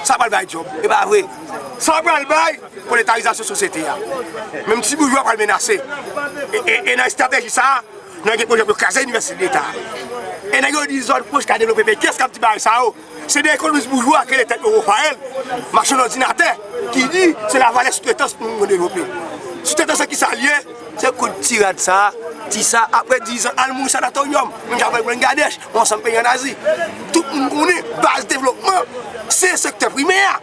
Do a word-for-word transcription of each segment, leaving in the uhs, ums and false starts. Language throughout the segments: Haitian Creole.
Sa pral bay djòb, e pa vre. Sa pral bay pwoletarizasyon sosyete a. Menm ti boujwa pral menase. E, e, e nan estrateji sa a, nou gen pwojè pou kraze inivèsite leta. E nèg yo di zòn franch ka devlope peyi. Kiyès k ap di bagay sa yo? Se de ekonomis boujwa ki rele tèt yo Rafael, machann òdinatè, ki di se la valè soutretans pou nou devlope. Soutretans se ki sa l ye? Se kout ti rad sa, ti sa, apre diz an, al mouri sanatoryòm, moun k ap al Bangladèch, yon ansanm peyi an Azi. Tout moun konnen, baz devlopman, se sektè primè a.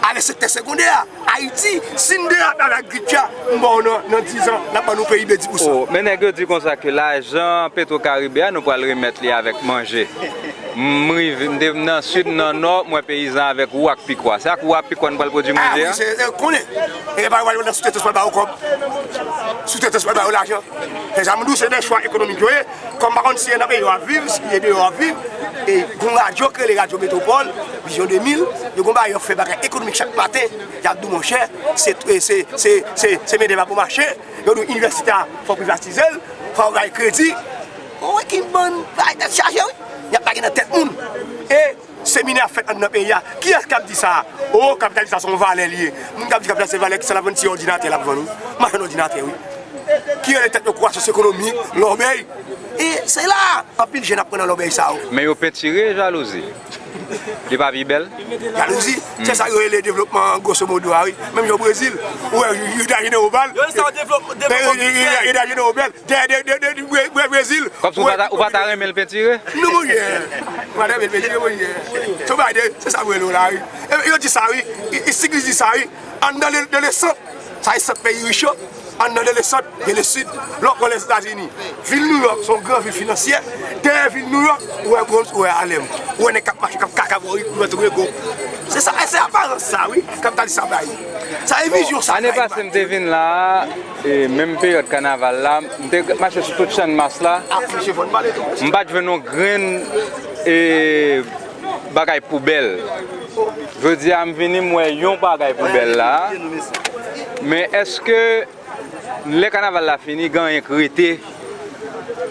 Ale sektè segondè a. Ayiti, si n derape avèk grid la, m ba w nan, nan diz an, n ap ban nou P I B dis pousan. Oh, men nèg yo di konsa ke lajan Petro Karibe a, nou pral remèt li avèk manje. M rive, m te nan sid, m nan nò, m wè peyizan avèk wou ak pikwa. Se ak wou ak pikwa nou pral pwodui manje a? Ah wi, se, se, konnen. E pa yo pral nan soutretans pral ba yo kòb. Soutretans pral ba yo lajan. Se sa m di w, se de chwa ekonomik yo ye. Kòm m pa konn si e nan peyi yo ap viv, si e deyò ap viv. E gon radyo ki rele Radyo Metropole, Vizyon de mil, yo gon bagay yo ap fè bagay ekonomik chak maten. Y ap di w monchè, se, se, se, se, se mendèv a bon mache. Yo di w inivèsite a, fò w privatize l, fò w bay kredi. Ou wè ki bann bagay tèt chaje wi. Y ap lage nan tèt moun. E seminè ap fèt anndan peyi a. Kiyès k ap di sa? O, kapitalizasyon se yon valè li ye. Moun k ap di kapitalizasyon se valè, kisa l ap vann? Ti òdinatè l ap vann wi. Machann òdinatè wi. Ki rele tèt yo kwasans ekonomik, lòbèy. E se la anpil jèn ap pran nan lòbèy sa yo. Men yo pentire jalouzi. Li pa pi bèl? Jalouzi, se sa yo rele devlopman grosso modo a wi. Menm jan Brezil, ou wè Rio de Janeiro bèl. Yo rele sa devlopman. Rio de Janeiro bèl. De, de, de, de, de, Bre- Bre- Brezil. Kòmsi ou pa ta, ou pa ta renmen l pentire? Non, monchè. Ou pa ta renmen l pentire, monchè. Se bagay de, se sa m rele w la, wi. E, yo di sa, wi. I, i, Stiglitz di sa, wi. Anndan le, de le sant, sa e sant peyi rich yo. Anndan de le sant, de le sid. Lè w pran Lèzetazini, vil Nouyòk, se yon gran vil finansyè. Dèyè vil Nouyòk, ou wè Bronx, ou wè Harlem. Ou wè nèg k ap mache, k ap kaka bò ri, ou wè Torego. Se sa, e se aparans sa, wi. Kapitalis sa bay. Sa e vizyon sa. Ane pase, m te vin la a, e menm peryòd kanaval la, m te mache sou tout Channmas la. M pa t jwenn yon grenn, e, bagay poubèl. Jodi a, m vini, m wè yon bagay poubèl la. Men èske lè kanaval la fini, gen anyen k rete?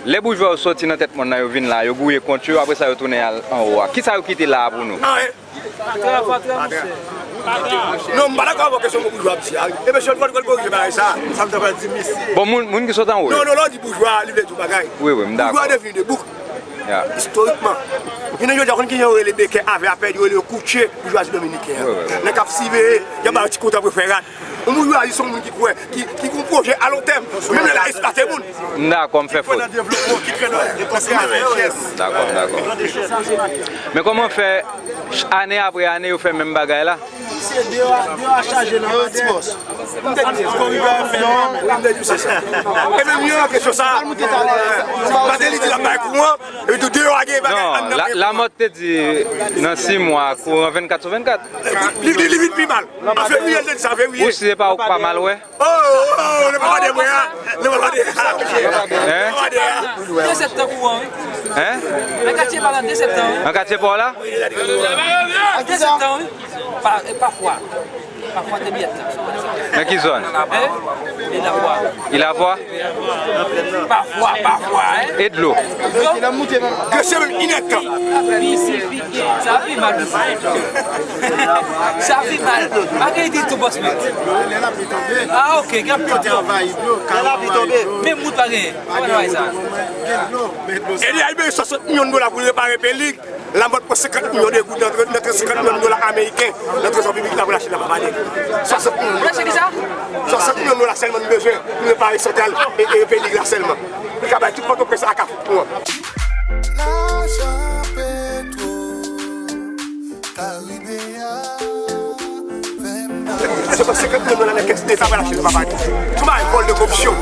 Lè boujwa yo sòti nan tèt mòn nan, yo vin la, yo gouye kont yo, apre sa, yo tounen al anwo a. Kisa yo kite la a pou nou? Fatra, fatra, monchè. Non, m pa dakò avè w kesyon boujwa ap di a. E mesye, nou pral korije bagay sa. Sa m ta pral di mesye. Bon, moun, moun ki sot anwo yo. Non, non, lè w di boujwa, li vle di yon bagay. Wi, wi, m dakò. Boujwa devni de bouk. Ya. Istorikman. Jounen jodi a, konn kijan yo rele Bekè avè apèd, yo rele yo koutje, boujwazi dominiken an. Wi, wi, wi. Nèg k ap siveye, y ap ba yo ti kontan pou yo fè rad. Yon boujwazi se yon moun ki kwè, ki, ki gon pwojè alontèm. Menm lè l a eksplwate moun. M dakò, m fè fot. Ki kwè nan devlopman, ki kwè nan, nan richès. Dakò, m dakò. Men kòman fè, ch- ane apre ane, yo fè menm bagay la? Misye deyò a, deyò a chaje nan Yo, ti bòs. M te di, kòm li pa fè menm. Wi, m te di w se sa. E menm yon kesyon sa, Martelly di l ap bay kouran, epi tou deyò a gen bagay anndan. Non, la, Lamòt te di nan sis mwa, kouran vennkat sou vennkat. Li, li, li vin pi mal. An fevriye, l te di sa, an fevriye. Ou si se pa ou k pa mal wè? Oh, oh, oh, nou pa pale de mwen, a. Nou pa pale de, a. Hein? Nou pa pale de, a. De septan kouran, wi. Hein? Nan katye pa la, de septan, wi. Nan katye pa w la? De septan, wi. Pa, e pafwa. Pafwa te byèt la. Nan ki zòn? Hein? E la vwa. E la vwa? Pafwa, pafwa, hein? E dlo? Dlo? Ke se menm inèt tan. Pi, pi, pi, pi. Sa pi mal, mesye. Sa pi mal. Pa gen ide tou, bòs mwen. Ah, ok, gen anpil dlo. Men mout pa gen. Ou pa wè sa. E li al peye swasant milyon dola pou repare pelig. Lamòt pran senkant milyon de goud nan, nan senkant milyon dola ameriken nan trezò piblik la pou Lachin la pa pale. Swasant milyon dola. Swasant milyon dola sèlman nou bezwen pou repare santral e, e pelig la sèlman. Li ka bay tout Pòtoprens a kafou pou an. Lajan Petro Karibe a. Se pa senkant milyon dola nan kès leta pa Lachin la pa pale. Sou bagay vòl de koripsyon.